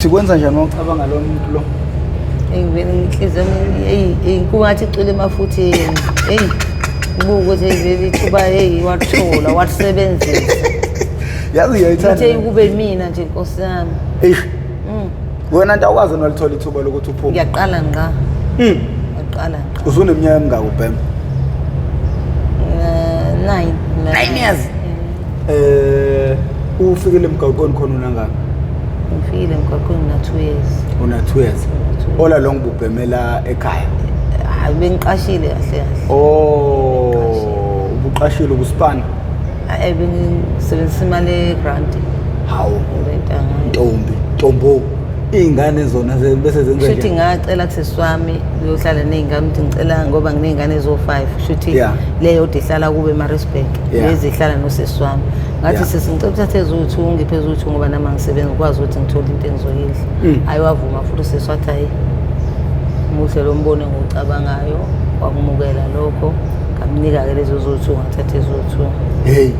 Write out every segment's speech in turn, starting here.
Sikwenza njani uma ucabanga lo muntu lo? Eyi vele inhliziyo yami eyi eyi kungathi icwile emafutheni. Eyi ngibuka ukuthi eyi leli thuba eyi walithola walisebenzisa. Yazi ngiyayithanda. Ukuthi eyi kube yimina nje Nkosi yami. Eish. Wena nto awukwazi nolithola ithuba lokuthi uphume. Ngiyaqala ngqa. Ngiyaqala ngqa. Usuneminyaka emingaki ubhema? 9. 9 years. Eh, ufikile emgaqweni khona unangaki? Ngifikile emgwaqweni na 2 years. Una 2 years. 2 years. All along bubhemela ekhaya. Hayi, bengiqashile kahle kahle. Oh, ubuqashile ubuspana. Hayi, bengisebenzisa imali ye-grant. Hawu, Ngirenta ngayo. Ntombi, ntombo. Iy'ngane zona bese zenza Shuthi njani? ngacela kusisi wami uyohlala ney'ngane ukuthi ngicela ngoba nginey'ngane eziwu-5, shuthi leyo yodwa ihlala kube eMaritzburg, lezi ihlala nosisi wami. Ngathi, "Sisi, ngicela uthathe eziwu-2, ungiphe eziwu-2 ngoba nami angisebenzi, ngikwazi ukuthi ngithole into engizoyidla." Hhayi, wavuma futhi usisi, wathi, "Hhayi, muhle lo mbono engiwucabangayo." Wakumukela lokho, ngamnika-ke lezo ziwu-2, ngathatha eziwu-2. Hey.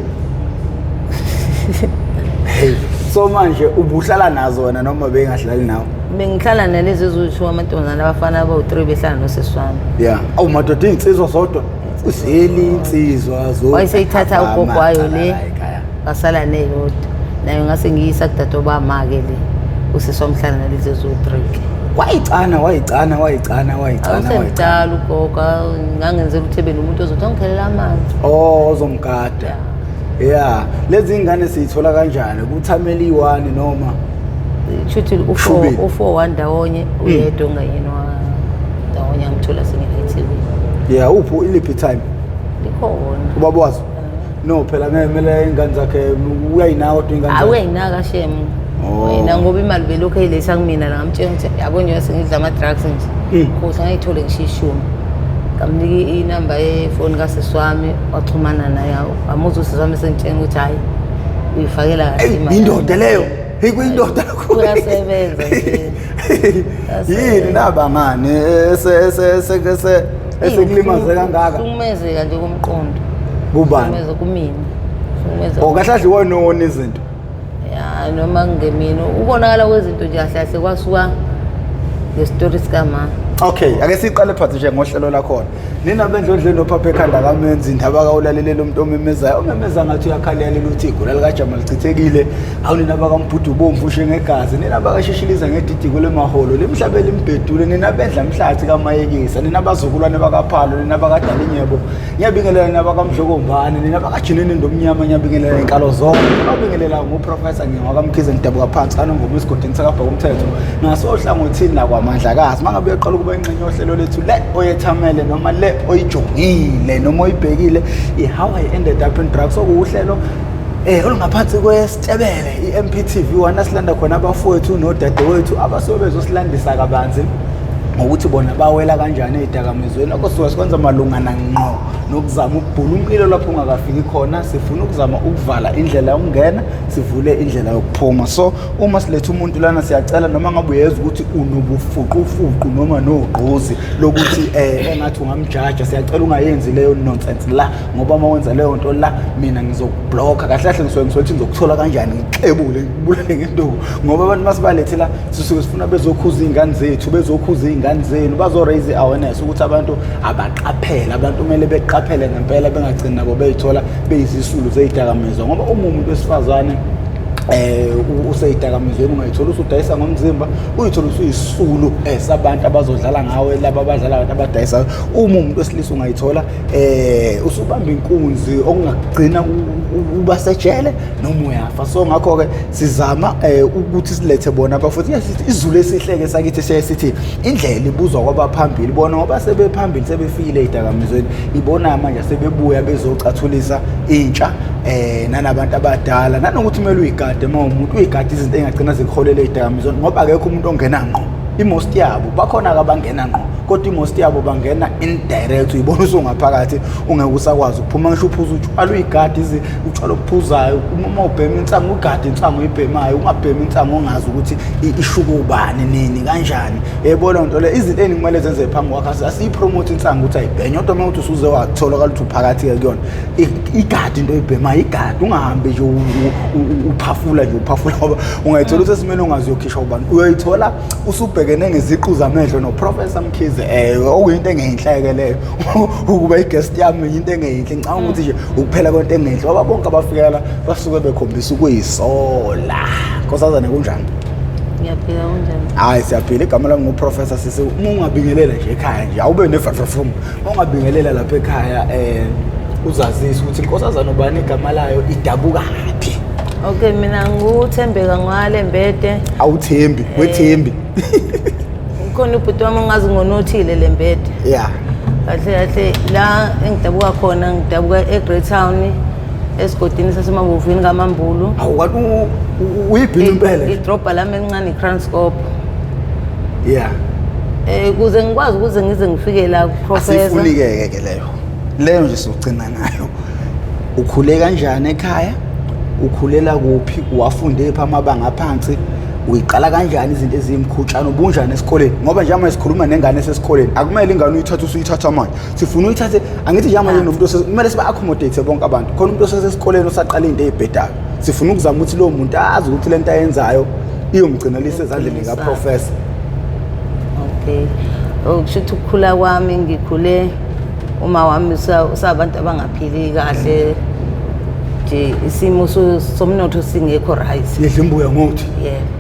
Hey. So manje ubuhlala nazo wena noma bengahlali nawe? Bengihlala nalezi eziwu-2, amantombazane, abafana abawu-3 behlala nosisi wami. Yeah. Awu madoda, iy'nsizwa zodwa. Uzeli insizwa zodwa. Wayeseyithatha ugogo wayo le. Ekhaya. Wasala neyodwa nayo, ngase ngiyisa kudadewabo ke le, usisi wami hlala nalezi eziwu-3 ke. Wayicana, wayicana, wayicana, wayicana, wayicana. Awusemdala ugogo, ngangenzela ukuthi ebe nomuntu ozothi angikhelela amanzi. Oh, ozomgada. Yeah. Lezi ingane siyithola kanjani? Kuthamela i-1 noma Shuthi u-4 Shubile. u-4 wandawonye, uyedwa ongayena ndawonye, angithola sengila eThekwini. Yeah, uphi, iliphi time? Likhona. Ubaba wazo? No, phela ngeke, kumele ingane zakhe uyayinaka kodwa ingane Hayi, zakhe. uyayinaka shem. Oh. Wena ngoba imali belokhu eyiletha kumina la, ngamtshela ukuthi yabo nje sengidla ama-drugs nje. Khohlwa ngayithole ngisho ishumi. Ngamnika inamba yefoni kasisi wami, waxhumana naye, wamuzwa usisi wami sengitshela ukuthi hhayi, uyifakela kahle Eyi, imali. indoda leyo. Hey, kuyindoda lokho. Uyasebenza nje. Yini nabangani ese ese ese ese esekulimaze kangaka? Hlukumezeka nje komqondo. Kubani? Hlukumeza kumina. Hlukumeza. Oh, kahle kahle wona wona izinto. Ya, noma kungemina, ubonakala kwezinto nje kahle kahle kwasuka ngestori sikama. Okay, ake siqale phansi nje ngohlelo lakhona. Nina bendlondleni nophapha ekhanda kamenzi indaba kawulalelela umuntu omemezayo. Omemeza ngathi uyakhalela ukuthi igula likaJama lichithekile. Awu nina bakaMbhudu bomvu ushe ngegazi. Nina bakashishiliza ngedidiko lemaholo. Lemhlabela imbhedule nina bendla mhlathi kaMayekisa. Nina bazukulwane bakaPhalo, nina bakadalinyebo. Ngiyabingelela nina bakaMdlokombane, nina bakajinini ndomnyama, ngiyabingelela inkalo zonke. Ngiyabingelela nguProfessor ngiwakamkhize, ngidabuka phansi kaNongoma esigodini sakabhaka umthetho. Ngasohlangothini lakwamandlakazi. Mangabe uyaqala ukuba ingxenye yohlelo lethu le oyethamele noma le oyijongile noma oyibhekile, i-How I Ended Up in Drugs, okuwuhlelo olungaphansi kwesitebele i-MPTV 1, asilanda khona abafowethu nodadewethu abasuke bezosilandisa kabanzi ngokuthi bona bawela kanjani ey'dakamizweni. Lokho sisuke sikwenza malungana ngqo nokuzama ukubhula umlilo lapho ungakafiki khona. Sifuna ukuzama ukuvala indlela yokungena, sivule indlela yokuphuma. So uma siletha umuntu lana, siyacela noma ngabe uyezwa ukuthi unobufuqufuqu noma nogqozi lokuthi engathi ungamjaja, siyacela ungayenzi leyo nonsense la, ngoba uma wenza leyo nto la, mina ngizokublocka. Kahle kahle ngisuke ngisuke ngizokuthola kanjani, ngixebule, ngibulale ngenduku, ngoba abantu masibalethe la sisuke sifuna bezokhuza iy'ngane zethu, bezokhuza iy'ngane zenu, bazo-raise i-awareness ukuthi abantu abaqaphele, abantu kumele beqaphele ngempela, bengagcini nabo bey'thola beyizisulu zey'dakamizwa. Ngoba uma umuntu wesifazane useyidakamizweni, ungayithola usudayisa ngomzimba, uyithola usuyisulu sabantu abazodlala ngawe, laba abadlala abantu abadayisayo. Uma umuntu wesilisa, ungayithola usubamba inkunzi, okungagcina uba sejele noma uyafa. So ngakho-ke sizama ukuthi silethe bona abafuthi. Izulu esihle-ke sakithi siyaye sithi indlela ibuzwa kwabaphambili. Bona ngoba sebephambili, sebefikile ey'dakamizweni, ibona manje sebebuya bezocathulisa intsha nanabantu abadala, nanokuthi kumele uyigade uma umuntu uyigade izinto ey'ngagcina zikuholela ey'dakamizweni, ngoba akekho umuntu ongena ngqo. I-most yabo bakhona-ke abangena ngqo. Kodwa imost yabo bangena indirect, uyibona usungaphakathi ungeke usakwazi ukuphuma. Ngisho uphuza utshwala, uyigadi utshwala obuphuzayo, uma ubhema insangu ugade insangu oyibhemayo, ungabhemi insangu ongazi ukuthi ishuka ubani nini kanjani. Yebo, leyo nto le, izinto ey'ningi kumele zenze phambi kwakho. Asiyipromote insangu ukuthi ayibhenye, kodwa uma ukuthi usuze watholakala ukuthi uphakathi-ke kuyona, igadi into oyibhemayo, igadi, ungahambi nje uphafula nje uphafula, ngoba ungayithola usesimeni ongazi uyokhishwa ubani. Uyoyithola usubhekene ngeziqu zamehlo noProfessor Mkhize, okuyinto engeyinhleke leyo. Ukuba i-guest yami into engeyinhle, ngicabanga ukuthi nje ukuphela kwento engeyinhle, ngoba bonke abafika la basuke bekhombisa ukuyisola. Nkosazane, kunjani? Ngiyaphila, kunjani? Hayi, siyaphila. Igama lami nguProfessor Sisi. Uma ungabingelela nje ekhaya nje, awube nevrafrafrum, uma ungabingelela lapha ekhaya, uzazise ukuthi inkosazana ubani igama layo, idabukaphi. Okay, mina nguThembeka ngwaLembede. Awuthembi, wethembi. Khona ubhuti wami ongazi ngonothile Lembede. Kahle kahle la engidabuka khona, ngidabuka eGreytown, esigodini saseMabovini kaMambulu. Awu, kanti uyibhini impela nje. Idrobha lami elincane iKranskop. Kuze ngikwazi ukuze ngize ngifike la kuProfessor. Asifuni-ke ke leyo. Leyo nje sogcina ngayo. Ukhule kanjani ekhaya? Ukhulela kuphi? Wafunde phi amabanga aphansi? Uyiqala kanjani izinto eziyimkhutshana? Ubunjani esikoleni? Ngoba njengoba sikhuluma nengane esesikoleni, akumele ingane uyithathe usuyithatha manje. Sifuna uyithathe, angithi njengamanje nomuntu kumele siba accommodate bonke abantu. Khona umuntu osesesikoleni osaqala into ezibhedayo. Sifuna ukuzama ukuthi lowo muntu azi ukuthi lento ayenzayo iyomgcina lisezandleni kaProfessor. Okay. Okusho ukuthi ukukhula kwami, ngikhule uma wami usabantu abangaphili kahle nje, isimo somnotho singekho right. Yedla imbuya ngokuthi. Yebo.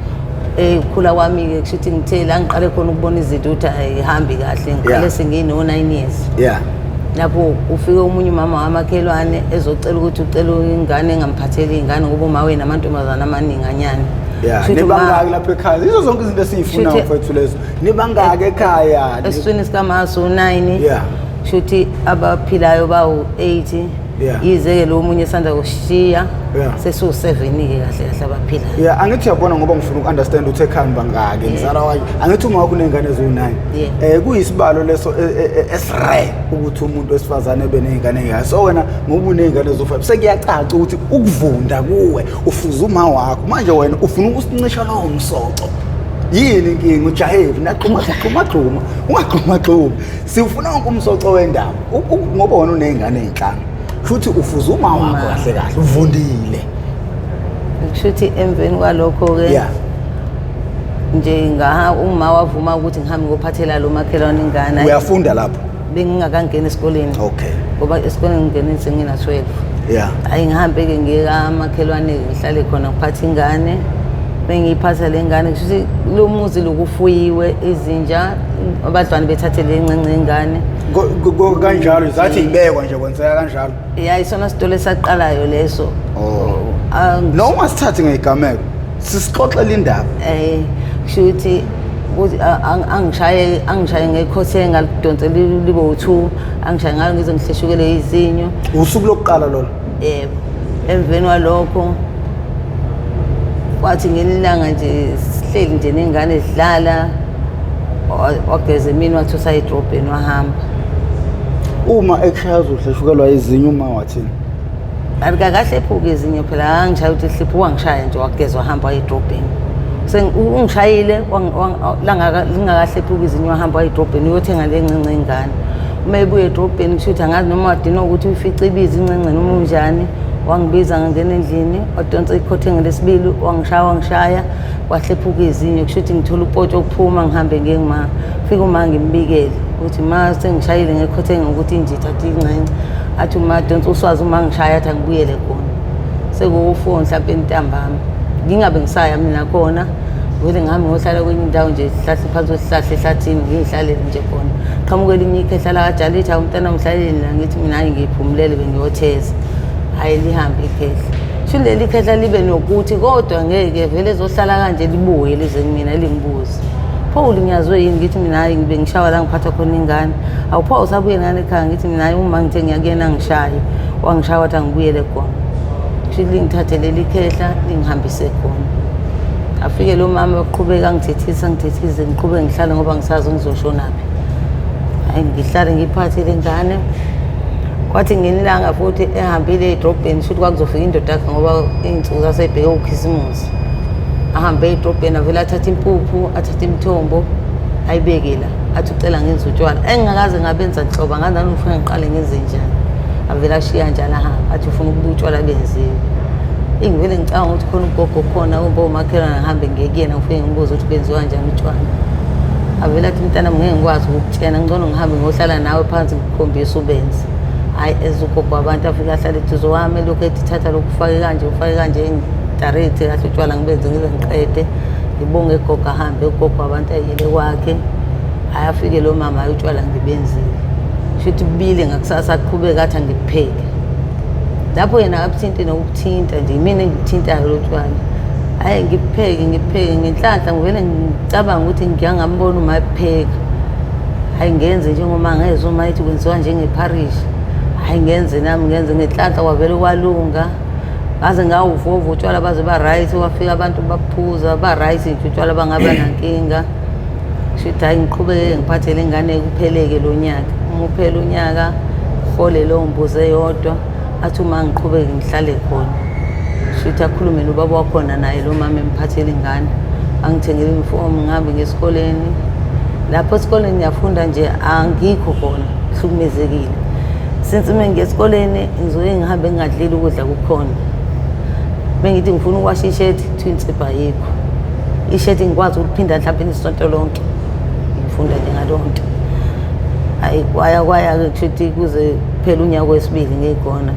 Ukukhula kwami-ke kusho ukuthi ngithe la ngiqale khona ukubona izinto ukuthi ayihambi kahle, ngiqale sengino 9 years. Lapho ufike omunye umama wamakhelwane ezocela ukuthi ucela ingane engamphatheli ingane, ngoba uma wena amantombazana amaningi anyane. Nibangaki lapha ekhaya? Yizo zonke izinto esiyifunayo mfethu lezo. Nibangaki ekhaya? Esiswini sikamasu 9. Shuthi abaphilayo bawu-8. Yize-ke lo munye esanda kushiya, sesiwu-7-ke kahle kahle abaphilayo. Yeah, angithi uyabona, ngoba ngifuna uku-understand ukuthi ekhaya bangaki, ngizala wakhe. Angithi uma wakho uney'ngane eziwu-9. Kuyisibalo leso esirare ukuthi umuntu wesifazane ebe ney'ngane ey'ngaka. So wena ngoba uney'ngane eziwu-5, sekuyacaca ukuthi ukuvunda kuwe ufuza uma wakho. Manje wena ufuna ukusincisha lowo msoco. Yini inkinga? Ujahephi? Naqhuma xhuma xhuma, ungaqhuma xhuma. Sifuna wonke umsoco wendaba. Ngoba wena uney'ngane ey'nhlanu, futhi ufuza uma wakho kahle kahle, uvundile. Kusho ukuthi emveni kwalokho-ke nje ngaha uma wavuma ukuthi ngihambe ngiyophathela lo makhelwane ingane. Uyafunda lapho? Bengingakangeni esikoleni. Ngoba esikoleni ngingene sengina-12. Hhayi, ngihambe-ke ngiye kamakhelwane, ngihlale khona ngiphathe ingane. Bengiyiphatha le ngane, kusho ukuthi lo muzi lokufuyiwe izinja, abadlwane bethathe le ncinci ingane. Kanjalo zathi ibekwa nje, kwenzeka kanjalo. Ya, isona sitolo esaqalayo leso. No, ungasithathi ngegameko, sisixoxela indaba. Kusho ukuthi angishaye ngekhothe, ngalidonse libe u-2, angishaye ngalo ngize ngihleshukele izinyo. Usuku lokuqala lolo? Yebo. Emveni kwalokho kwathi ngelinye nje sihleli nje nengane sidlala, wageza emini, wathi usaye edrobheni, wahamba. Uma ekushaya uzohleshukelwa izinyo, uma wathini? Alikakahlephuki izinyo phela, angishaya ukuthi hliphu, wangishaya nje wageza wahamba waye edrobheni. Ungishayile lingakahlephuki izinyo, wahamba waye edrobheni uyothenga le ncinci ingane. Uma ebuya edrobheni, kusho ukuthi angazi noma wadinwa ukuthi uyifice ibiza incinci noma unjani, wangibiza ngangena endlini, wadonsa ikhothenga lesibili, wangishaya wangishaya kwahlephuka izinyo. Kusho ukuthi ngithola upotsho ukuphuma, ngihambe ngiye kuma, fika uma ngimbikele ukuthi ma sengishayile ngekhothenga ukuthi inje ithatha incinci. Athi uma donsa uswazi, uma ngishaya, athi angibuyele khona. Sekuwu-4 mhlawumpe ntambama, ngingabe ngisaya mina khona, vele ngihambe ngohlala kwenye indawo nje, sihlahle phansi kwesihlahla ehlathini, ngiyihlalele nje khona. Qhamuka elinye ikhehla lakajala, lithi hawu mntana ngihlalele la. Ngithi mina hayi, ngiyiphumulele, bengiyotheza. Hhayi, lihambe ikhehla. Sho leli khehla libe nokuthi kodwa ngeke vele ezohlala kanje, libuye lize kumina lingibuze, pho ulinyazwe yini? Ngithi mina hayi, ngibe ngishawa la ngiphatha khona ingane. Awu pho, usabuye ngane ekhaya? Ngithi mina hayi, uma ngithe ngiyakuyena ngishaye, wangishaya wathi angibuyele khona. Kusho lingithathe leli khehla lingihambise khona. Afike lo mama waqhubeka angithethisa, ngithethise, ngiqhubeke ngihlale ngoba ngisazi ngizoshonaphi. Hayi, ngihlale ngiphathe le ngane. Kwathi ngenilanga futhi ehambile edrobheni, shuthi kwakuzofika indoda yakhe ngoba iy'nsuku zaseyibheke ukhisimusi. Ahambe edrobheni, avele athathe impuphu, athathe imithombo, ayibeke la, athi ucela ngenze utshwala. Engingakaze ngabenza nhlobo, angazi nami ngifuna ngiqale ngenze njani. Avele ashiya njalo ahambe, athi ufuna ukuba utshwala benziwe. Ngivele ngicabanga ukuthi khona ugogo khona kumbe umakhelwane, ngihambe ngiye kuyena ngifike ngimbuze ukuthi benziwa kanjani utshwala. Avele athi mntanami ngeke ngikwazi ukukutshena, ngcono ngihambe ngiyohlala nawe phansi ngikukhombise ubenze. Hhayi, eze ugogo wabantu afike ahlale eduze wami, elokhu ethi thatha lokhu ufake kanje, ufake kanje, ngidarete kahle utshwala ngibenze ngize ngiqede. Ngibonge gogo, ahambe ugogo wabantu ayele kwakhe. Hhayi, afike lo mama, hhayi utshwala ngibenzile. Shuthi kubile ngakusasa aqhubeke athi angibupheke. Lapho yena akabuthinti nokubuthinta nje, yimina engibuthintayo lo tshwala. Hhayi, ngibupheke ngibupheke ngenhlanhla, ngivele ngicabanga ukuthi ngiyangambona uma ebupheka. Hhayi, ngenze njengoba ngezwa uma ethi kwenziwa njengepharishi. Hhayi, ngenze nami ngenze ngenhlanhla, kwavele kwalunga. Ngaze ngawuvova utshwala baze ba-right, kwafika abantu baphuza ba-right nje utshwala bangaba nankinga. Shuthi hhayi, ngiqhubeke ngiphathe le ngane kupheleke lo nyaka. Uma uphela unyaka, hole leyo mbuzi eyodwa, athi uma ngiqhubeke ngihlale khona. Shuthi akhulume nobaba wakhona naye lo mama emphathele ingane, angithengele inifomu ngihambe ngiye esikoleni. Lapho esikoleni ngiyafunda nje, angikho khona, ngihlukumezekile. Since uma ngiya esikoleni ngizoke ngihambe ngingadlile ukudla kukhona. Uma ngithi ngifuna ukuwasha ishethi, kuthiwa insipho ayikho. Ishethi ngikwazi ukuphinda mhlawumbe isonto lonke. Ngifunda nje ngaleyo nto. Hhayi, kwaya kwaya-ke kushuthi kuze kuphele unyaka wesibili ngikhona.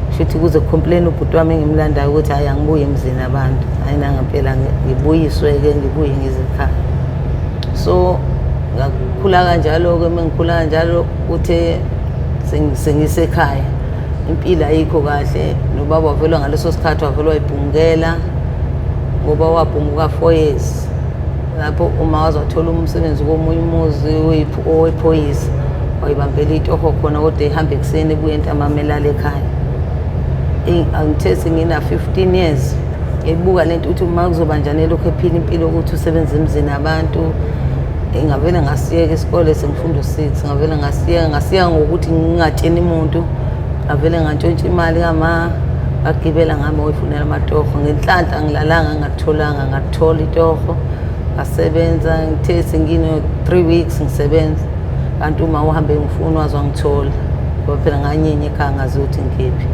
Kushuthi kuze ku-complain ubhuti wami engimlandayo ukuthi hhayi angibuye emzini abantu. Hhayi nangempela ngibuyiswe-ke, ngibuye ngize ekhaya. So ngakhula kanjalo-ke, uma ngikhula kanjalo uthe sengisekhaya impilo ayikho kahle. Nobaba wavelwa ngaleso sikhathi, wavelwa ibhungukela ngoba wabhunguka 4 years. Lapho uma waze wathola umsebenzi komunye umuzi owephoyisa, wayibambela itoho khona, kodwa ehamba ekuseni ebuye ntambama elala ekhaya. Angithe sengina 15 years ebuka lento ukuthi uma kuzoba njani elokhu ephila impilo ukuthi usebenza emzini abantu. Ngavele ngasiyeka isikole sengifunda u-6, ngavele ngasiyeka ngokuthi ngingatsheni muntu. Ngavele ngantshontsha imali kama, ngagibela ngihamba ngoyifunela amatoho. Ngenhlanhla ngilalanga ngatholanga, ngathola itoho, ngasebenza. Ngithe sengino 3 weeks ngisebenza, kanti uma uhambe ngifuna waze wangithola, ngoba phela nganyenya ekhaya ngazi ukuthi ngikephi.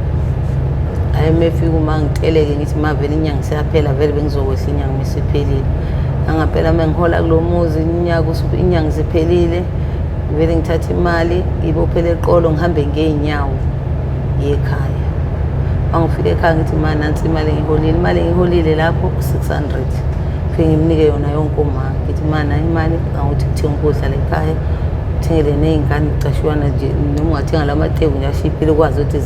Hhayi, uma efika uma ngiteleke ngithi ma vele inyanga isiyaphela, vele bengizokwehla inyanga uma isiphelile. Nangampela uma ngihola kulo muzi inyanga isiphelile, ngivele ngithathe imali ngiyibophele eqolo ngihambe ngey'nyawo ngiye ekhaya. Uma ngifika ekhaya ngithi ma nansi imali engiyiholile, imali engiyiholile lapho u-600. Ngifike ngimnike yona yonke uma, ngithi ma nayi imali angukuthi ngithenge ukudla la ekhaya, uthengele ney'ngane kucashiwana nje, noma ungathenga la mateku nje ashiphile ukwazi ukuthi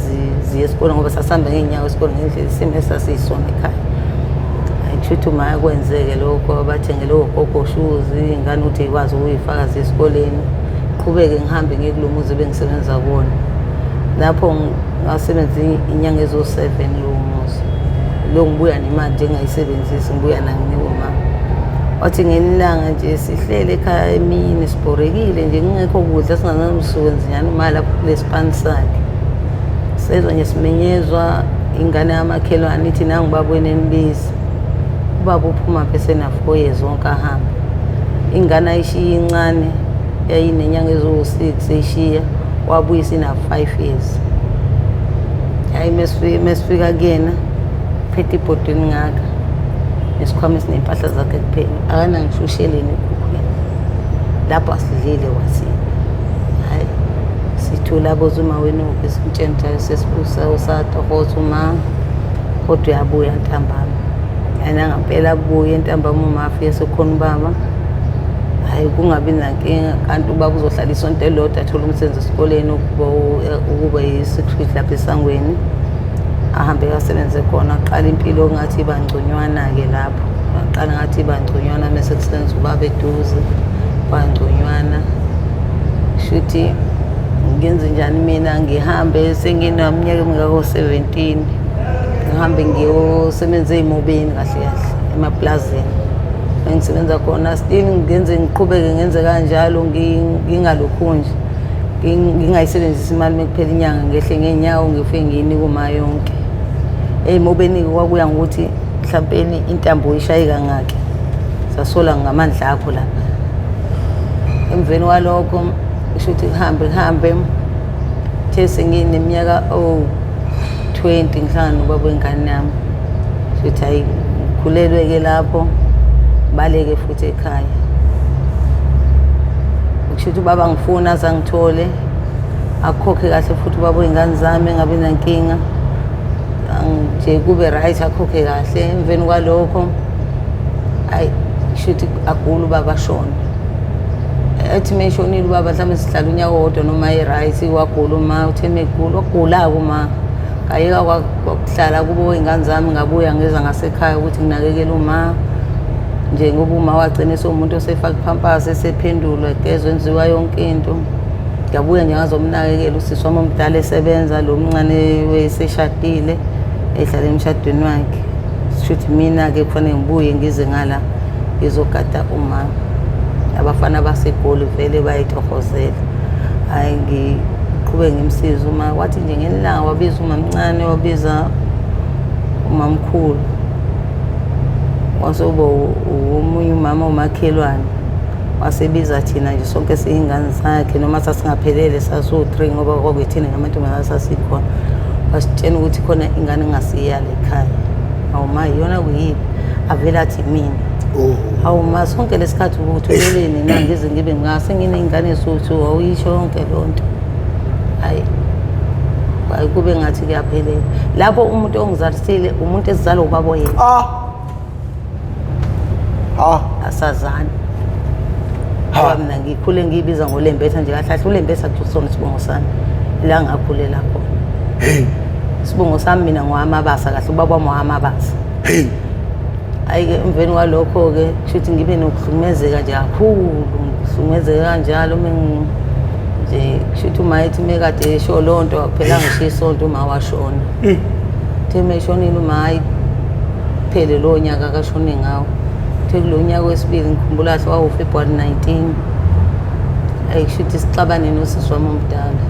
ziye esikoleni, ngoba sasihamba ngey'nyawo esikoleni ngendlela isimo esasiyisona ekhaya. Hhayi, kushuthi uma kwenzeke lokho, bathengele ogogo shoes, iy'ngane ukuthi y'kwazi ukuyifaka ziye esikoleni. Qhubeke ngihambe ngiye kulo muzi ebengisebenza kuwona. Lapho ngasebenza inyanga eziwu-7 kulowo muzi. Lo ngibuya nemali nje engingayisebenzisi, ngibuya nayo nginika umama. Wathi ngelinye ilanga nje sihlele ekhaya emini sibhorekile nje kungekho kudla, singanamsebenzi njani uma lapho kulesipani sakhe. Sezwa nje simenyezwa ingane yamakhelwane ithi nangu ubaba wenu enibiza. Ubaba uphuma phi esena-4 years wonke ahambe. Ingane ayishiya incane, yayinenyanga eziwu-6 eyishiya, wabuya isina-5 years. Hhayi, mesifika kuyena phethe ibhodwe elingaka nesikhwama esiney'mpahla zakhe kuphela, akanangisho usheleni ekhukhwini. Lapho asidlile wathina. Hhayi, sithule abuze uma wena uphi, simtshele ukuthi hhayi sesibusa usatohoza uma, kodwa uyabuya ntambama. Hhayi, nangampela abuye ntambama uma afike sekukhona ubaba. Hhayi, kungabi nankinga, kanti ubaba uzohlala isonto elilodwa athole umsebenzi esikoleni ukuba yi-security lapha esangweni. Ahambe asebenze khona, aqale impilo ngathi iba ngconywana-ke lapho. Aqala ngathi iba ngconywana mese kusebenza ubaba eduze, kwangconywana. Shuthi ngenze njani mina, ngihambe senginaminyaka emingako 17, ngihambe ngiyosebenza ey'mobeni kahle kahle emaplazini engisebenza khona. Still ngenze ngiqhubeke ngenze kanjalo, ngingalokhu nje. Ngingayisebenzisi imali mekuphela inyanga, ngehle ngeenyawo ngifike ngiyinike uma yonke. Ey'mobeni-ke kwakuya ngokuthi mhlampeni intambo uyishaye kangaki, sasola ngamandla akho lapha. Emveni kwalokho kusho ukuthi kuhambe kuhambe, the sengineminyaka owu-20 ngihlangana nobaba wengane yami. Kusho ukuthi hhayi, ngikhulelwe-ke lapho, ngibaleke futhi ekhaya. Kusho ukuthi ubaba ngifuna aze angithole, akhokhe kahle futhi ubaba wey'ngane zami, engabi nankinga nje, kube right, akhokhe kahle. Emveni kwalokho ayi, kusho ukuthi agule ubaba, ashone. Ethi uma eshonile ubaba, mhlawumbe sihlala unyaka owodwa noma i-right, wagula uma, uthe uma egula, wagula-ke uma, ngayeka kwakuhlala kubo wey'ngane zami, ngabuya ngeza ngasekhaya ukuthi nginakekele uma nje, ngoba uma wagcina esewumuntu osefaka iphampasi, esephendulwa, egezwa, enziwa yonke into. Ngabuya nje ngazomnakekela usisi wami omdala esebenza, lo mncane weseshadile, ehlala emshadweni wakhe. Sho ukuthi mina-ke kufanele ngibuye ngize ngala ngizogada uma. Abafana baseGoli vele bayitohozela. Hhayi, ngiqhubeke ngimsize uma. Wathi nje ngelinye ilanga wabiza umamncane, wabiza umamkhulu, wase uba omunye umama umakhelwane, wasebiza thina nje sonke siyingane zakhe, noma sasingaphelele, sasiwu-three ngoba kwakuyithina namantombazane sasikhona. Wasitshena ukuthi khona ingane engasiyala ekhaya. Hawu ma, iyona kuyiphi? Avele athi mina. Oh. Hawu ma, sonke lesikhathi ubuthuleleni na ngize ngibe ngase nginey'ngane suthu, wawuyisho yonke loo nto. Hhayi, hhayi, kube ngathi kuyaphelela lapho. Umuntu ongizalisile umuntu esizalwa ubaba oyedwa. Ah. Ah. Asazani. Ha. Ngoba mina ngikhule ngiyibiza ngolembetha nje, kahle kahle ulembetha kusona isibongo sami la ngakhulela khona. Isibongo sami mina ngowamabasa, kahle ubaba wami wamabasa. Hey. Hhayi-ke, emveni kwalokho-ke kusho ukuthi ngibe nokuhlukumezeka nje kakhulu, ngihlukumezeke kanjalo. Uma nje kusho ukuthi uma ethi mekade esho loo nto, akuphela ngisho isonto uma washona. Uthe uma eshonile uma, hhayi, phele lowo nyaka akashone ngawo. Uthe kulo nyaka wesibili, ngikhumbula kahle, wawu-February 19, ayi, kusho ukuthi sixabane nosisi wami omdala.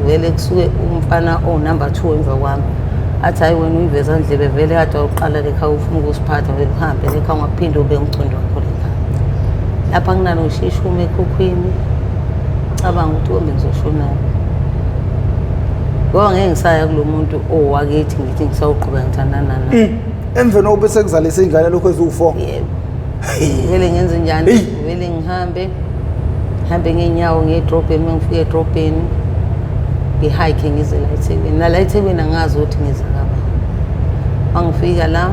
Vele kusuke umfana owu-number 2 emva kwami athi, "Hhayi wena uyiveza ndlebe, vele kade wawuqala lekhaya ufuna ukusiphatha, vele uhambe lekhaya, ungaphinde ube umcondo wakho lekhaya." Lapha nginanosheshe uma ekhukhwini, cabanga ukuthi kombe ngizoshonaphi, ngoba ngeke ngisaya kulo muntu owakithi ngithi ngisawuqhubeka ngithandana naye. Emveni kokuba sekuzalisa iy'ngane lokhu eziwu-4. Yebo. Vele ngenze njani? Hey. Vele ngihambe hambe ngeenyawo ngiye edrobheni. Uma ngifika edrobheni, ngihike ngize la eThekwini. Nala eThekwini angazi ukuthi ngiza ngaba. Uma ngifika la,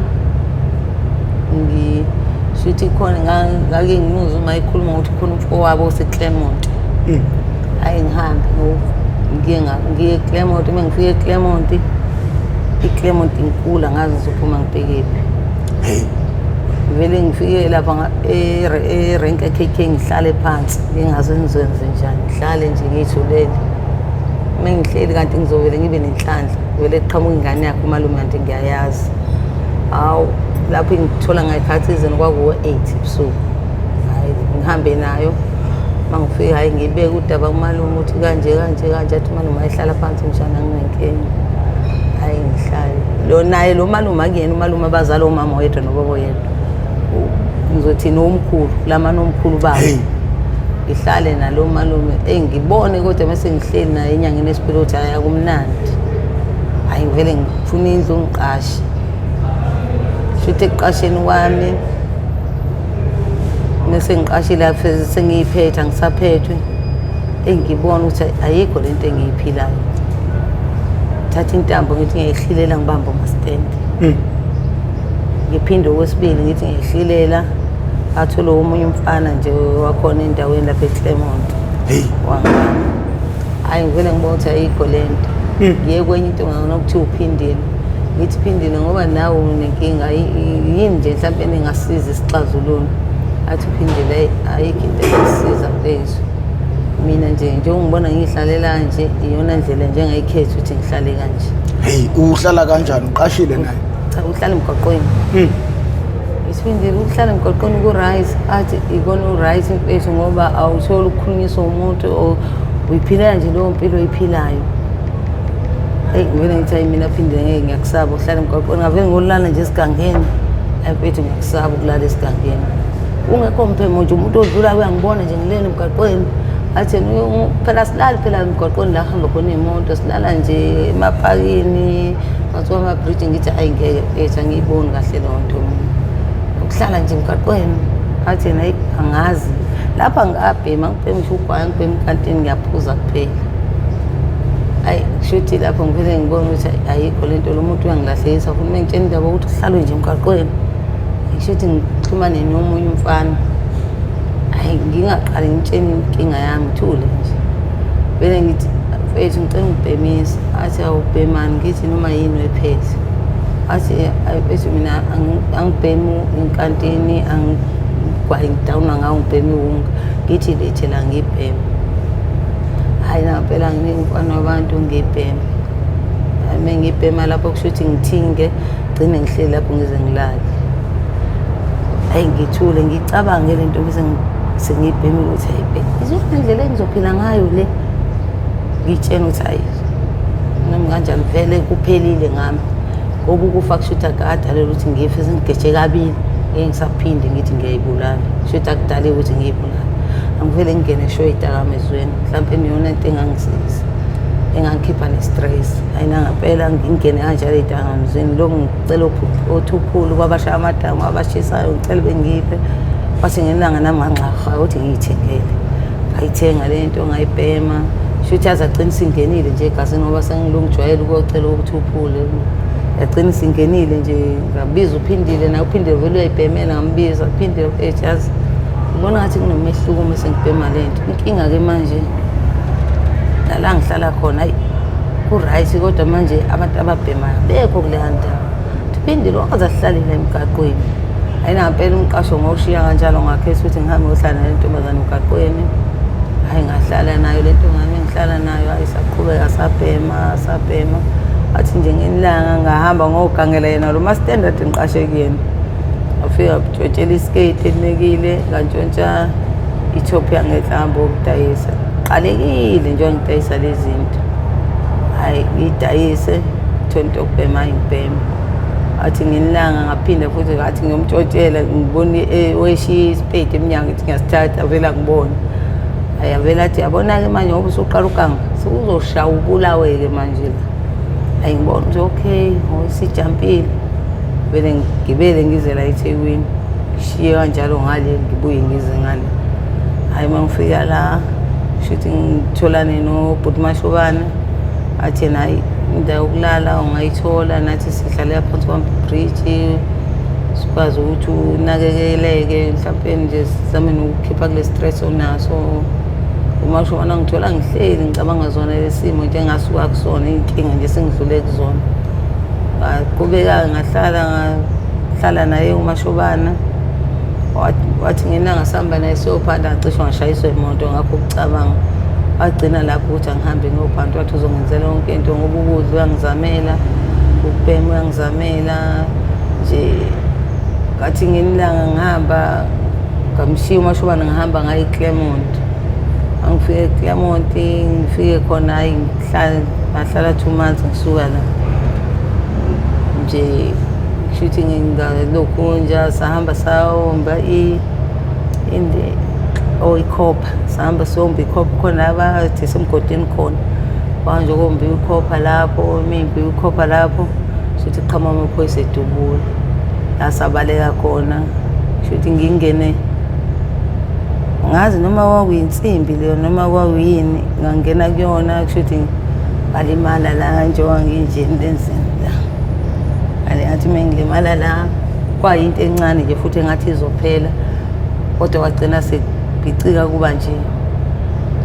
ngishuthi khona ngake ngimuzwe uma ekhuluma ukuthi khona umfowabo oseClermont. Hhayi, ngihambe ngiye eClermont. Uma ngifika eClermont, iClermont inkulu, angazi ngizophuma ngibhekephi. Hey. Vele ngifike lapha erenke e-KK, ngihlale phansi, ngingazi ngizoyenze njani, ngihlale nje ngiyithulele. Uma ngihleli kanti ngizovele ngibe nenhlanhla, vele kuqhamuka ingane yakhe umalume, kanti ngiyayazi. Hawu, lapho ngithola ngayikhathi izeni, kwakuwo-8 ebusuku. Hhayi, ngihambe nayo. Uma ngifika, hhayi, ngibeke udaba kumalume ukuthi kanje kanje kanje. Athi umalume, ayihlala phansi mshana, nginenkinga. Hhayi, ngihlale lo naye lo malume. Akuyena umalume abazala umama oyedwa nobaba oyedwa. Ngizothini, omkhulu lamane omkhulu babo. Hey. Ngihlale nalo malume, eyi, ngibone kodwa mase ngihleli naye enyangeni esibili ukuthi hhayi, akumnandi. Hhayi, ngivele ngifuna indlu, ngiqashe. Shuthi ekuqasheni kwami, mese ngiqashile lapho sengiyiphethe, angisaphethwe. Eyi, ngibona ukuthi ayikho lento engiyiphilayo. Thatha intambo ngithi ngiyayihlilela, ngibambe umasitende. Ngiphinde okwesibili ngithi ngiyayihlilela, athole omunye umfana nje wakhona endaweni lapha eClermont. Hey. Wangibamba. Hhayi, ngivele ngibona ukuthi ayikho le nto. Ngiye kwenye into okuthiwa uphindile. Ngithi, "Phindile, ngoba nawe unenkinga, yini nje mhlawumpe engasiza isixazululo?" Athi uphindile, "Hhayi, ayikho into engasiza mfethu. Mina nje njengoba ngibona ngiyihlalela nje, iyona ndlela nje engayikhetha ukuthi ngihlale kanje." Hey, uhlala kanjani, uqashile naye? Cha, uhlala emgwaqweni. Isibindile, ukuhlala emgwaqweni ku-right? Athi ikona u-right mfethu, ngoba awutholi ukukhulunyiswa umuntu. Uyiphilela nje leyo mpilo oyiphilayo. Eyi ngivele ngithi hayi mina phinde ngeke ngiyakusaba ukuhlala emgwaqweni, ngavele ngolala nje esigangeni. Hayi mfethu ngiyakusaba ukulala esigangeni. Ungekho mphemo nje umuntu odlula uyangibona nje ngilele emgwaqweni. Athi phela silali phela emgwaqweni la kuhamba khona iy'moto, silala nje emapakini, phansi kwamabhriji. Ngithi hayi ngeke mfethu angiyiboni kahle leyo nto mina. Ukuhlala nje emgwaqweni. Athi yena hayi angazi. Lapha ngingabhemi, angibhemi ngisho ugwayi, angibhemi ikantini, ngiyaphuza kuphela. Ayi kushuthi lapho ngivele ngibone ukuthi ayikho le nto, lo muntu uyangilahlekisa futhi uma ngitshela indaba yokuthi kuhlalwe nje emgwaqweni. Kushuthi ngixhumane nomunye umfana. Hhayi ngingaqali ngitshene inkinga yami, ngithule nje. Vele ngithi mfethu ngicela ungibhemise. Athi awubhemani, ngithi noma yini oyiphethe. Athi ayi mfethu mina angibhemi inkantini, angigwayi ngidawuna ngawo ngibhema iwunga. Ngithi lethe la ngibheme. Hhayi nampela nginika umfana wabantu ngibheme. Hhayi uma ngibhema lapho kusho ukuthi ngithinge, gcine ngihleli lapho ngize ngilale. Hhayi ngithule ngicabange le nto bese sengiyibhemile ukuthi hayi bhe izona ndlela engizophila ngayo le. Ngiyitshena ukuthi hayi noma kanjani vele kuphelile ngami. Ngoba ukufa kusho ukuthi akadalelwa ukuthi ngife, sengigeje kabili. Ngeke ngisaphinde ngithi ngiyayibulala. Kusho ukuthi akudaleki ukuthi ngiyibulale. Angivele ngingene sho ey'dakamizweni. Mhlampe iyona into engangisiza. Engangikhipha ne-stress. Hayi nangempela ngingene kanjalo ey'dakamizweni. Lokhu ngicela othuphulu kwabashaya amadamu abashisayo ngicela bengiphe. Kwathi ngelanga nami ngangxarha ukuthi ngiyithengele. Ngayithenga le nto ngayibhema. Shuthi yaze agcina isingenile nje egazini ngoba sengilokhu ngijwayele ukuyocela uthuphule. Yagcina isingenile nje ngabiza uPhindile naye uPhindile vele uyayibhemela ngambiza uPhindile mfethu yazi ngibona ngathi kunomehluko uma sengibhema le nto. Inkinga-ke manje nala ngihlala khona hayi ku-right kodwa manje abantu ababhemayo abekho kuleya ndawo. Phindile wangaze ahlale la emgaqweni. Hayi nampela umqasho ngawushiya kanjalo ngakhetha ukuthi ngihambe ngiyohlala nale ntombazane emgaqweni. Hhayi ngahlala nayo le ntombazane engihlala nayo, hhayi saqhubeka sabhema sabhema. Wathi nje ngelinye ilanga ngahamba ngogangela yena lo ma-standard ngiqashe kuyena. Ngafika ntshontshela isiketi elinekile, ngantshontsha i-top yangenhla ngihamba ngiyokudayisa. Qalekile njengoba ngidayisa lezi zinto. Hhayi ngiyidayise, ngithole into yokubhema, hhayi ngibheme. Wathi ngelinye ilanga ngaphinda futhi ngathi ngiyomtshontshela ngibone weshiya isipedi emnyango ngithi ngiyasithatha avele angibone. Hhayi avele athi yabona-ke manje ngoba usuqala uganga sewuzoshaya ubulawe-ke manje la. Hhayi ngibona ukuthi okay ngoba isijampile. Vele ngigibele ngize la eThekwini. Ngishiye kanjalo ngale ngibuye ngize ngale. Hhayi uma ngifika la shuthi ngitholane nobhuti Mashobane. Athi yena hhayi indawo yokulala ungayithola nathi sihlalela phansi kwamabhriji sikwazi ukuthi unakekeleke mhlawumpe nje sizame nokukhipha kule stress onaso. UMashobane angithola ngihleli ngicabanga zona lesimo nje engasuka kusona iy'nkinga nje sengidlule kuzona. Ngaqhubeka ngahlala ngahlala naye uMashobana. Wathi ngelanga sihamba naye siyophanda ngacishe ngashayiswa imoto ngakho ukucabanga. Wagcina lapho ukuthi angihambe ngiyophanda wathi uzongenzela yonke into ngoba ukudla uyangizamela, ukubhema uyangizamela nje. Ngathi ngelinye ilanga ngihamba ngamshiya uMashobana ngihamba ngaya eClermont. Angifike eClermont ngifike khona hhayi ngihlale ngahlala 2 months ngisuka la. Nje kushuthi ngingalokhu nje sahamba sayomba ikhopha sahamba siyomba ikhopha khona abathi semgodini khona. Kwanje kombiwa ikhopha lapho, imimbi ikhopha lapho, shuthi kuqhamuka amaphoyisa edubula. La sabaleka khona, shuthi ngingene ngazi noma kwakuyinsimbi leyo noma kwakuyini, ngangena kuyona kushuthi ngalimala la njengoba nginje emlenzeni la. Ngale ngathi uma ngilimala la kwayinto encane nje futhi engathi izophela kodwa kwagcina sekubhicika kuba nje.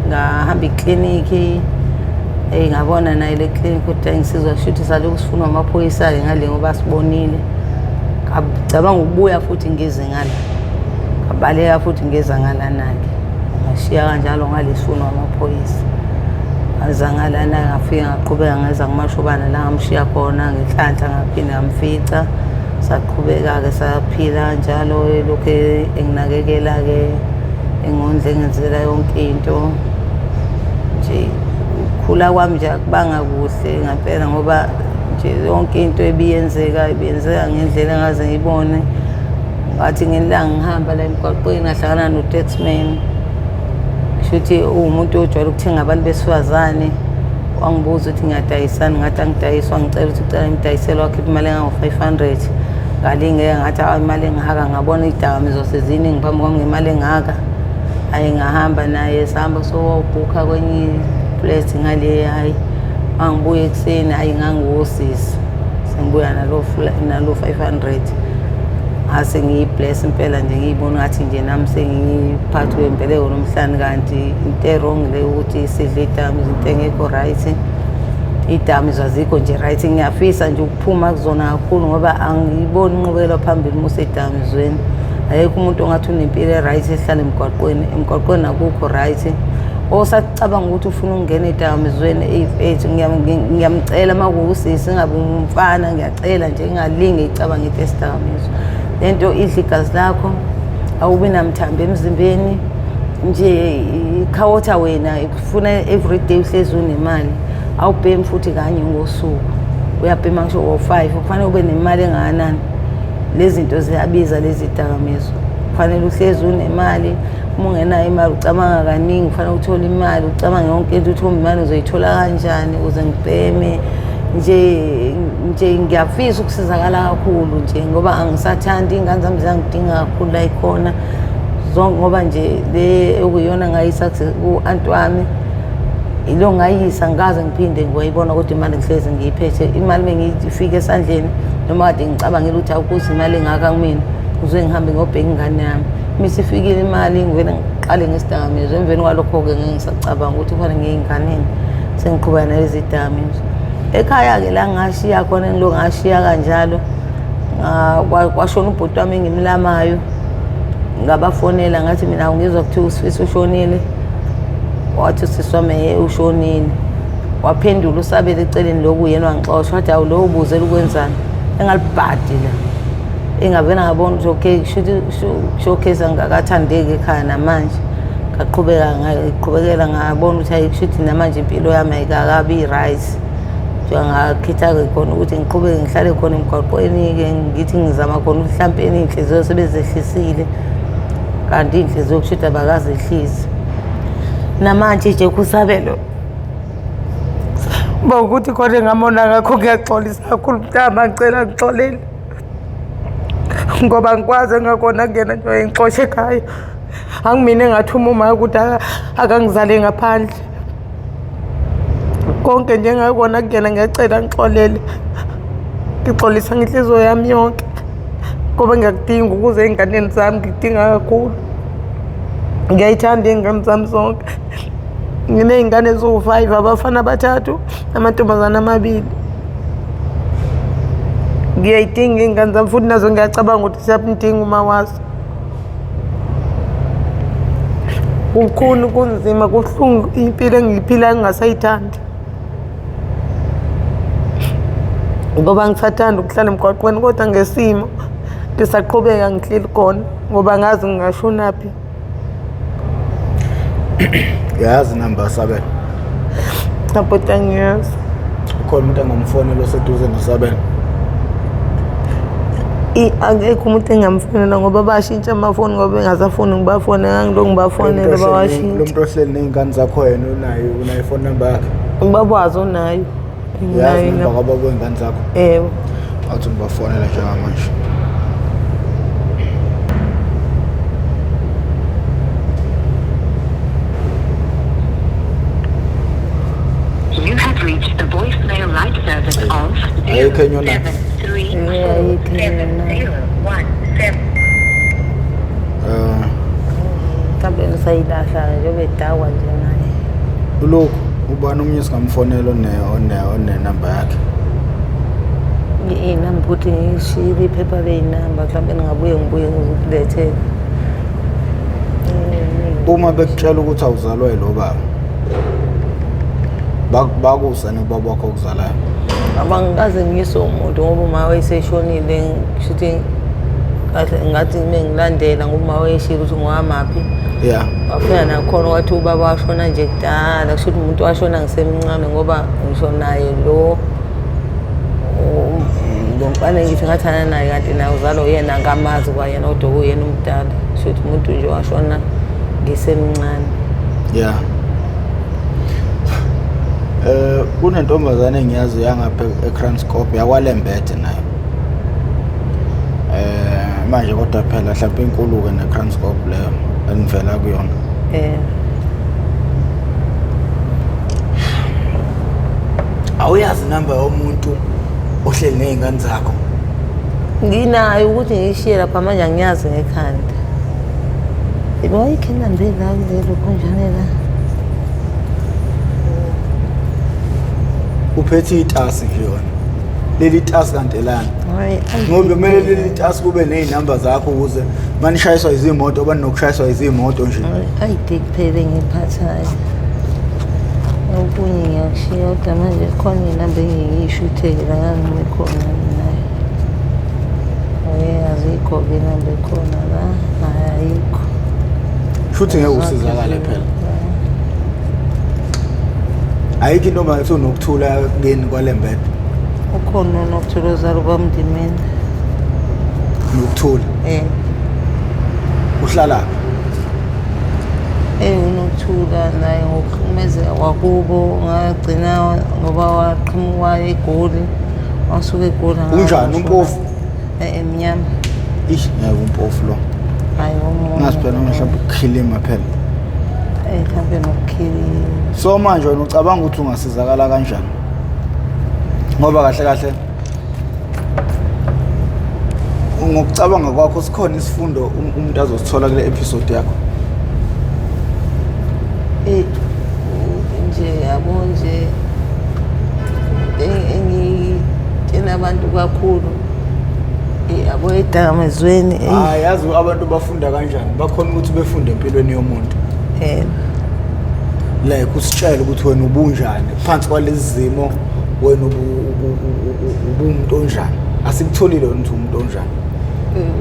Ngahamba iklinikhi ngabona nayo le klinikhi ukuthi ngisizwa kushuthi salokhu sifunwa amaphoyisa-ke ngale ngoba sibonile. Ngacabanga ukubuya futhi ngize ngala. Ngabaleka futhi ngeza ngalana-ke. Ngashiya kanjalo ngale sifunwa amaphoyisa. Ngaza ngalana ngafika ngaqhubeka ngeza kuMashobana la ngamshiya khona ngenhlanhla ngaphinda ngamfica. Saqhubeka-ke saphila kanjalo elokhu enginakekela-ke engondla engenzela yonke into. Nje ukukhula kwami nje akubanga kuhle ngempela, ngoba nje yonke into ebiyenzeka ibiyenzeka ngendlela engaze ngiyibone. Ngathi ngelanga ngihamba la emgwaqweni ngahlangana no-taxman, kusho ukuthi uwumuntu ojwayele ukuthenga abantu besifazane. Wangibuza ukuthi ngiyadayisani, ngathi angidayisi. Wangicela ukuthi ucela ngimdayisele, wakhipha imali engango-500. Ngalingeka, ngathi awu imali engaka, ngabona iy'dakamizwa seziningi phambi kwami ngemali engaka. Hhayi, ngahamba naye, sahamba sowawubhukha kwenye i-flat ngale. Hhayi, mangibuya ekuseni, hhayi ngangiwosisi sengibuya nalo 500. Ngase ngiyi-bless impela nje, ngiyibona ngathi nje nami sengiyiphathi wempeleko nomhlane, kanti into e-wrong le ukuthi sidle iy'dakamizwa, into engekho right. Iy'dakamizwa azikho nje right. Ngiyafisa nje ukuphuma kuzona kakhulu, ngoba angiyiboni inqubekela phambili uma usey'dakamizweni. Ayekho umuntu ongathi unempilo e-right ehlala emgwaqweni. Emgwaqweni akukho right. Osacabanga ukuthi ufuna ukungena ey'dakamizweni, ey'fethu, ngiyamcela uma kuwusisi, ingabe umfana, ngiyacela nje ingalinge icabange into esidakamizwa. Le nto idla igazi lakho, awubi namthambo emzimbeni nje, ikhawotha wena ikufuna everyday uhlezi unemali. Awubhemi futhi kanye ngosuku, uyabhema ngisho ngo-5, kufanele ube nemali engakanani. Lezi zinto ziyabiza lezi dakamizwa, kufanele uhlezi unemali. Uma ungenayo imali ucabanga kaningi, kufanele uthole imali, ucabange yonke into ukuthi imali uzoyithola kanjani ukuze ngibheme nje. Ngiyafisa ukusizakala kakhulu nje, ngoba angisathandi, iy'ngane zami ziyangidinga kakhulu la ikhona zonke, ngoba nje le okuyiyona ngayisa ku-anti wami, ilo ngayisa, ngikaze ngiphinde ngiwayibona, kodwa imali ngihlezi ngiyiphethe. Imali bengifike esandleni, noma kade ngicabangela ukuthi awukuze imali engaka kumina, ngizoye ngihambe ngiyobheka ingane yami. Uma isifikile imali, ngivele ngiqale ngesidakamizwa. Emveni kwalokho-ke ngeke ngisacabanga ukuthi kufanele ngiye ey'nganeni, sengiqhubeka nalezi dakamizwa. Ekhaya-ke la ngashiya khona, engilo ngashiya kanjalo, kwashona ubhuti wami engimlamayo. Ngabafonela ngathi mina ngizwa kuthiwa uSifiso ushonile. Wathi usisi wami ye ushonile. Waphendula usabele eceleni lokhu, yena wangixosha, wathi awu lo ubuzela ukwenzani, engalibhadi la. Engavele ngabona ukuthi okay, showcase angakathandeki ekhaya namanje. Ngaqhubeka ngaqhubekela, ngabona ukuthi hayi, kusho ukuthi namanje impilo yami ayikakabi right. Ngakhetha-ke khona ukuthi ngiqhubeke ngihlale khona emgwaqweni-ke, ngithi ngizama khona ukuthi mhlampeni iy'nhliziyo sebezehlisile, kanti iy'nhliziyo kusho ukuthi abakazehlisi namanje nje kusabelo. Uba ukuthi khona engamona ngakho, ngiyaxolisa kakhulu mntama, ngicela ngixolele ngoba ngikwazi engakona kuyena nje wayengixosha ekhaya. Angimina engathuma uma ukuthi akangizale ngaphandle. Konke nje engakona kuyena, ngiyacela ngixolele, ngixolisa ngenhliziyo yami yonke ngoba ngiyakudinga ukuze ey'nganeni zami, ngikudinga kakhulu. Ngiyayithanda iy'ngane zami zonke. Nginey'ngane eziwu-5, abafana abathathu, amantombazane amabili. Ngiyayidinga iy'ngane zami futhi nazo ngiyacabanga ukuthi ziyamdinga uma wazo. Kukhulu, kunzima, kubuhlungu impilo engiyiphilayo engingasayithandi, ngoba ngisathanda ukuhlala emgwaqweni, kodwa ngesimo ngisaqhubeka ngihleli khona ngoba ngazi ngingashonaphi. Uyayazi inamba yaSabelo? Cha bhuti, angiyazi. Ukhona umuntu angamfonela oseduze noSabelo? Akekho umuntu engingamfonela ngoba bashintsha amafoni, ngoba bengasafuni ngibafonela, ngangilokhu ngibafonela Lo bawashintsha. muntu ohleli ney'ngane zakho, yena unayo ifoni number yakhe? Ubabwazi unayo. Uyazi Nginayo. inamba kababa wey'ngane zakho? Yebo. Awuthi ngibafonela njengamanje. You have reached the voicemail light service of Ayikho enye onayo? Ayikho enye onayo. 7347017. Mhlawumbe ngisayilahla njengoba edakwa nje naye. Ulokhu ubani omunye singamfonela one one one onenamba yakhe? Iy'namba ukuthi ngishiyile iphepha ley'namba, mhlawumbe ngingabuye ngibuye ngikulethele. Uma bekutshela ukuthi awuzalwa yilo baba, bakusa nobaba wakho okuzalayo? Abangikaze ngiyise umuntu ngoba uma wayeseshonile, kusho ukuthi Ngathi mengilandela ngoba uma wayeshilo ukuthi ngowamaphi. Yeah. Wafika nakhona wathi ubaba washona nje kudala, kusho ukuthi umuntu washona ngisemncane ngoba ngisho naye lo lo mfana ngithi ngathana naye kanti naye uzalwa uyena, angamazi kwayena kodwa kuyena umdala. Kusho ukuthi umuntu nje washona ngisemncane. Yeah. Kunentombazane engiyazi yangapha eKranskop yakwaLembede nayo. Manje kodwa phela mhlawumbe inkulu-ke neKranskop leyo enivela kuyona. Awuyazi inamba yomuntu ohleli ney'ngane zakho? Nginayo ukuthi ngiyishiye lapha manje, angiyazi ngekhanda. Yebo, ayikho inamba la kulelo khonjane la. Uphethe itasi nje yona. Leli tasi kanti elani? Hayi, Ngoba kumele leli tasi kube ney'namba zakho ukuze manishayiswa izimoto abanokushayiswa izimoto nje. Ayide kuphela engiyiphathayo. Okunye ngiyakushiya kodwa manje khona iy'namba engiyishutheke la ngangime khona nayo. Hhayi, azikho-ke inamba ekhona la, hhayi ayikho. Shuthi ngeke usizakale phela. Ayikho intombazane ethi uNokuthula kini kwaLembede. Ukhona uNokuthula ozalwa kwaMndimeni. Nokuthula? Uhlalaphi? UNokuthula naye ngokuhlukumezeka kwakubo ngagcina ngoba waqhamuka eGoli, wasuka eGoli. Unjani umpofu? Emnyama. Ish, ngeke umpofu lo. Hayi omunye. Ngazi phela mhlawumbe ukukhilima phela. Mhlawumbe nokukhilima. So manje wena ucabanga ukuthi ungasizakala kanjani? Ngoba kahle kahle ngokucabanga kwakho sikhona isifundo umuntu azosithola kule episode yakho? Nje yabo nje engitshela abantu kakhulu yabo edakamizweni. Hayi, yazi abantu bafunda kanjani? Bakhona ukuthi befunde empilweni yomuntu. Like usitshele ukuthi wena ubunjani phansi kwalezi zimo, wena ubumuntu onjani? Asikutholile wena ukuthi umuntu onjani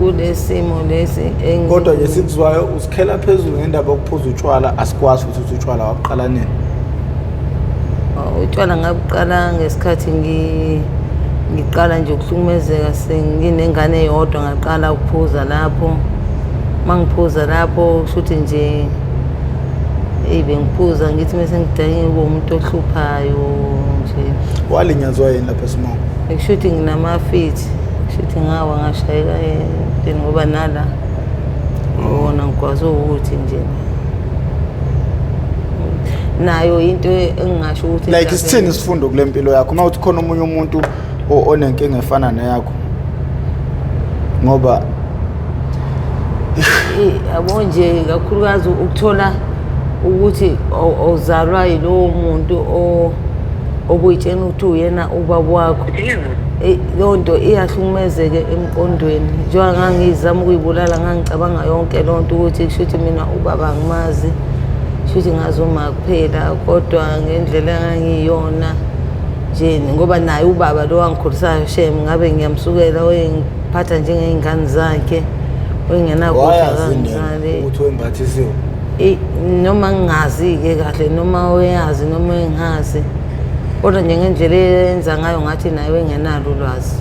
kulesimo lesi. Kodwa nje sikuzwayo usikhela phezulu ngendaba yokuphuza utshwala, asikwazi ukuthi utshwala wabuqala nini. Utshwala ngabuqala ngesikhathi ngiqala nje ukuhlukumezeka, senginengane eyodwa, ngaqala ukuphuza lapho. Mangiphuza lapho kusho ukuthi nje bengiphuza ngithi mase ngidakile kube umuntu ohluphayo nje. Walinyazwa yini lapha esimong? Kusho ukuthi nginamafithi, kusho ukuthi ngawa ngashayeka entweni ngoba nala wona ngikwazi ukuthi nje nayo into engingasho ukuthi like isithini isifundo kule mpilo yakho uma uthi khona omunye umuntu onenkinga efana neyakho? Ngoba yabo nje kakhulukazi ukuthola ukuthi ozalwa yilowo muntu obuyitshena ukuthi uyena ubaba wakho, leyo nto iyahlukumezeka emqondweni. Njengoba ngangizama ukuyibulala ngangicabanga yonke loo nto ukuthi kusho ukuthi mina ubaba angimazi, kusho ukuthi ngazi uma kuphela, kodwa ngendlela engangiyona nje ngoba naye ubaba lo wangikhulisayo shem ngabe ngiyamsukela, wayengiphatha njengey'ngane zakhe, wayengenakudla kangizali. Ukuthi wembathisiwe? Noma ngingazi-ke kahle, noma uyazi noma engazi, kodwa nje ngendlela eyenza ngayo ngathi naye wengenalo ulwazi,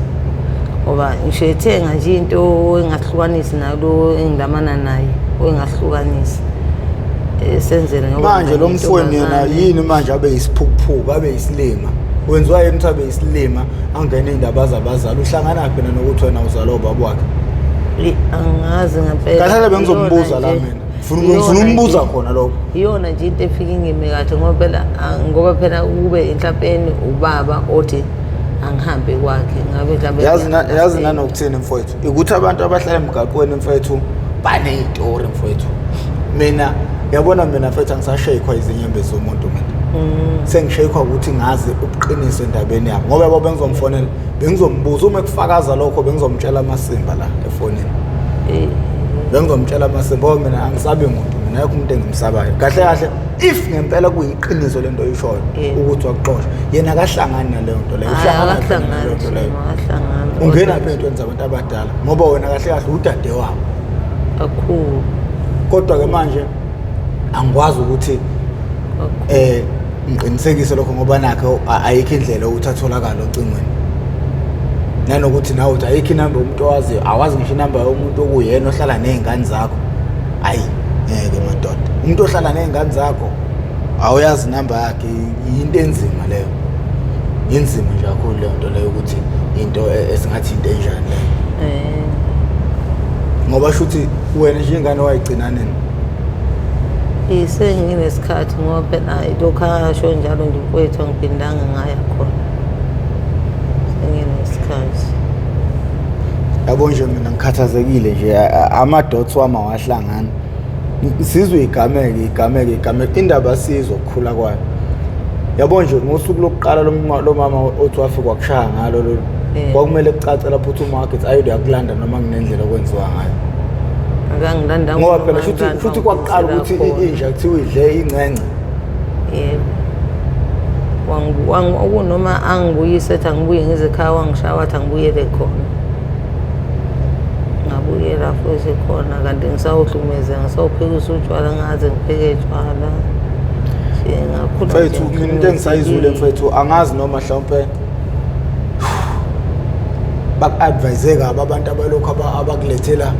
ngoba ngisho ethenga nje into engahlukanisi nayo lo engilamana naye engahlukanisi senzele. Ngoba manje lo mfowenu yena yini manje abe yisiphukuphuku, abe yisilima? Wenziwa yini ukuthi abe yisilima angene iy'ndaba zabazali? Uhlangana phi nokuthi wena uzalwa ubaba wakhe? Angazi ngempela. Kahle bengizombuza la mina. Ngifuna umbuza khona lokho. Iyona nje into efika ingime kahle ngoba phela kube enhlapeni ubaba othi angihambe kwakhe ngabe mhlawumbe yazi nanokuthini mfowethu, ukuthi abantu abahlala emgaqweni mfowethu baney'tori mfowethu. Mina yabona mina mfowethu angisashayikwa izinyembezi zomuntu mina. Sengishayikwa ukuthi ngazi ubuqiniso endabeni yabo, ngoba yabo bengizomfonela bengizombuza uma ekufakaza lokho, bengizomtshela amasimba la efonini. Bengizomtshela amasimba ngoba mina angisabi muntu. mina, akekho umuntu engimsabayo. Kahle kahle, if ngempela kuyiqiniso lento oyishoyo ukuthi wakuxosha, yena akahlangani naleyo nto leyo. Uhlangana naleyo nto leyo. Akahlangani. Ungena phi ey'ntweni zabantu abadala, ngoba wena kahle kahle udade wabo kakhulu. Kodwa-ke manje angikwazi ukuthi ngiqinisekise lokho, ngoba nakho ayikho indlela yokuthi atholakale ocingweni, nanokuthi nawe uthi ayikho inamba yomuntu owaziyo, awazi ngisho inamba yomuntu okuyena ohlala ney'ngane zakho. Ayi ngeke madoda, umuntu ohlala ney'ngane zakho awuyazi inamba yakhe, yinto enzima leyo, inzima nje kakhulu leyo nto leyo, ukuthi into esingathi into enjani leyo. Ngoba shuthi wena nje ingane wayigcina nini? Senginesikhathi, ngoba phela lokhu asho njalo nje mfowethu, angiphindanga ngaya khona, senginesikhathi. Yabo nje mina ngikhathazekile nje, ama-dots wami awahlangani. Sizwe igameke igameke igameke, indaba sizwe ukukhula kwayo. Yabo nje ngosuku lokuqala lomama othi wafika wakushaya ngalo lolu, kwakumele kucace lapho uthi uma wakhe ayi uyakulanda noma kunendlela okwenziwa ngayo. Akangilanda Ngoba phela shuthi kwaqala ukuthi inja kuthiwa idle incence. Yebo. Noma angibuyise ethi angibuye ngize ekhaya, wangishaya wathi angibuyele khona. Ngabuyela futhi khona, kanti ngisawuhlukumeza, ngisawuphekisa utshwala, ngaze ngipheke tshwala. Nje ngakhula. Mfethu, mina into engisayizwile mfethu, angazi noma mhlawumpe baku-advise kabi abantu abalokhu abakulethela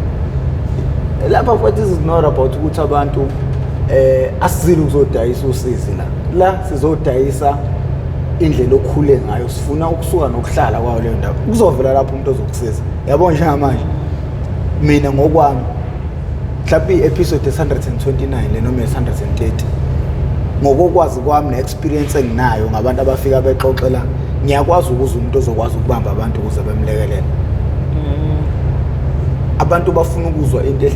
lapha mfethu. This is not about ukuthi abantu asizile ukuzodayisa usizi la, la sizodayisa indlela okhule ngayo, sifuna ukusuka nokuhlala kwayo leyo ndaba, kuzovela lapho umuntu ozokusiza. Yabo njengamanje mina ngokwami mhlawumbe i-episode 129 le noma 130, ngokokwazi kwami ne-experience enginayo ngabantu abafika bexoxela, ngiyakwazi ukuza umuntu ozokwazi ukubamba abantu ukuze bemlekelele. Abantu bafuna ukuzwa into,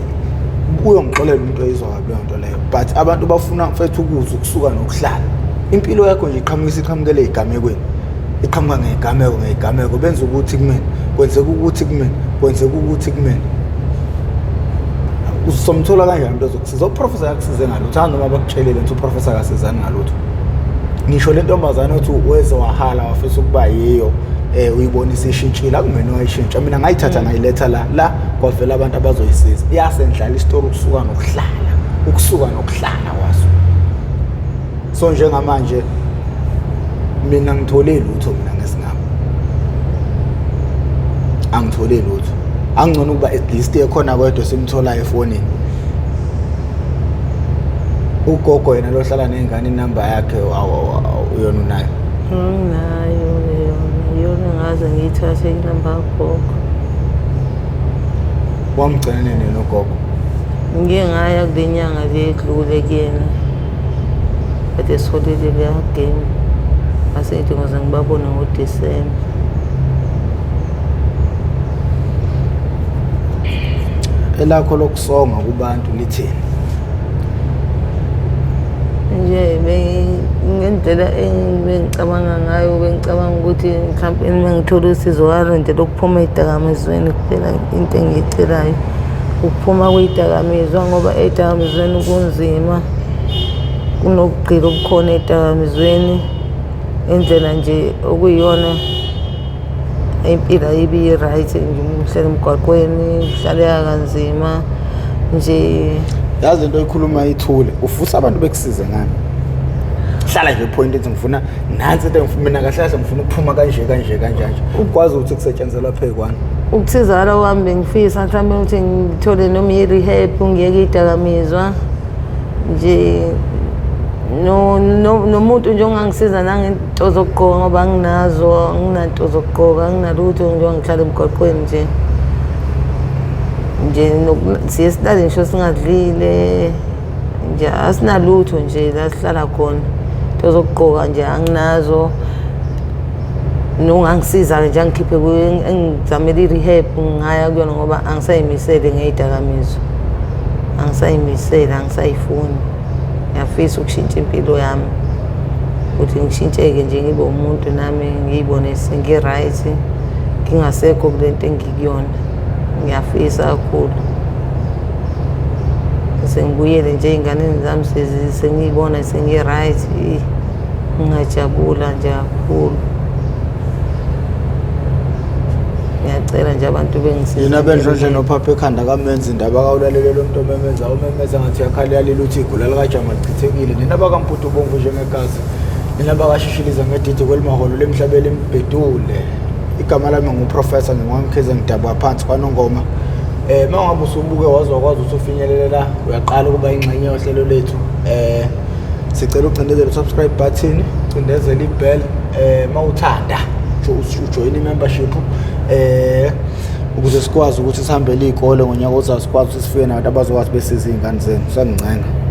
uyongixolela umuntu oyizwa kabi leyo nto leyo, but abantu bafuna mfethu ukuzwa ukusuka nokuhlala. Impilo yakho nje iqhamukisa iqhamukele ey'gamekweni, iqhamuka ngey'gameko ngey'gameko, benza ukuthi kumina kwenzeka ukuthi kumina kwenzeka ukuthi kumina. Uzomthola kanjani umuntu ozokusiza? Uprofessor akakusize ngalutho, angazi noma bakutshelile ukuthi uprofessor akasizani ngalutho. Ngisho le ntombazane othi weze wahala wafisa ukuba yiyo, uyibonisa ishintshile, akumele wayishintsha. Mina ngayithatha ngayiletha la, la kwavela abantu abazoyisiza. Iyasendlala isitori ukusuka nokuhlala, ukusuka nokuhlala kwaso. So njengamanje mina ngithole lutho, mina ngesingami angithole lutho. Angcono ukuba at least ekhona kodwa simtholayo efonini. Ugogo yena lohlala ney'ngane, inamba yakhe uyona unayo? Nginayo yona, iyona ngaze ngiyithathe inamba kagogo. Wamgcina nini nogogo? Ngike ngaya kule nyanga le edlule kuyena, kade siholile leya game, ngase ngithi ngoze ngibabone ngoDisemba. Elakho lokusonga kubantu lithini? Nje ngendlela engicabanga ngayo, bengicabanga ukuthi mhlawumpe uma ngithola usizo ngalo nje lokuphuma ey'dakamizweni kuphela, into engiyicelayo ukuphuma kwey'dakamizwa, ngoba ey'dakamizweni kunzima, kunokugqila obukhona ey'dakamizweni. Indlela nje okuyiyona impilo ayibi right nje, uhlala emgwaqweni, uhlaleka kanzima nje. Yazi into oyikhuluma ithule, ufusa abantu bekusize ngani? Hlala nje point ethi ngifuna nansi into engifuna mina, kahle kahle ngifuna ukuphuma kanje kanje kanje kanje, ukwazi ukuthi kusetshenzelwa phezu kwani. Ukusizakala kwami bengifisa mhlawumbe ukuthi ngithole noma i-rehab, ngiyeke iy'dakamizwa nje, nomuntu nje ongangisiza nangento zokugqoka, ngoba anginazo, anginanto zokugqoka, anginalutho, njengoba ngihlala emgwaqweni nje nje, siye silale ngisho singadlile nje, asinalutho nje la sihlala khona, into zokugqoka nje anginazo. Nongangisiza-ke nje angikhiphe, engizamele i-rehab ngingaya kuyona, ngoba angisayimisele ngey'dakamizwa, angisayimisele, angisayifuni. Ngiyafisa ukushintsha impilo yami, ukuthi ngishintsheke nje, ngibe umuntu nami, ngiyibone sengi-right, ngingasekho kule nto engikuyona. Ngiyafisa kakhulu. Sengibuyele nje ey'nganeni zami, sengiyibona sengi-right, ngingajabula nje kakhulu. Ngiyacela nje abantu bengisize. Yena bendlondle nophapha ekhanda kamenzi indaba kawulalele lo muntu omemeza umemeza ngathi uyakhala uyalila uthi igula likajama lichithekile. Nina bakaMputu ubomvu njengegazi, nina bakashishiliza ngedidi kwelimaholo lemhlabeni embhedule. Igama lami nguProfessor ngingwamkhize, ngidabuka phansi kwaNongoma. Uma ngabe usubuke waze wakwazi ukuthi ufinyelele la, uyaqala ukuba ingxenye yohlelo lethu. Sicela ucindezele u-subscribe button, ucindezele i-bell, uma uthanda ujoyine i-membership, ukuze sikwazi ukuthi sihambele iy'kole ngonyaka ozayo, sikwazi ukuthi sifike nabantu abazokwazi besize iy'ngane zenu. Sangincenga.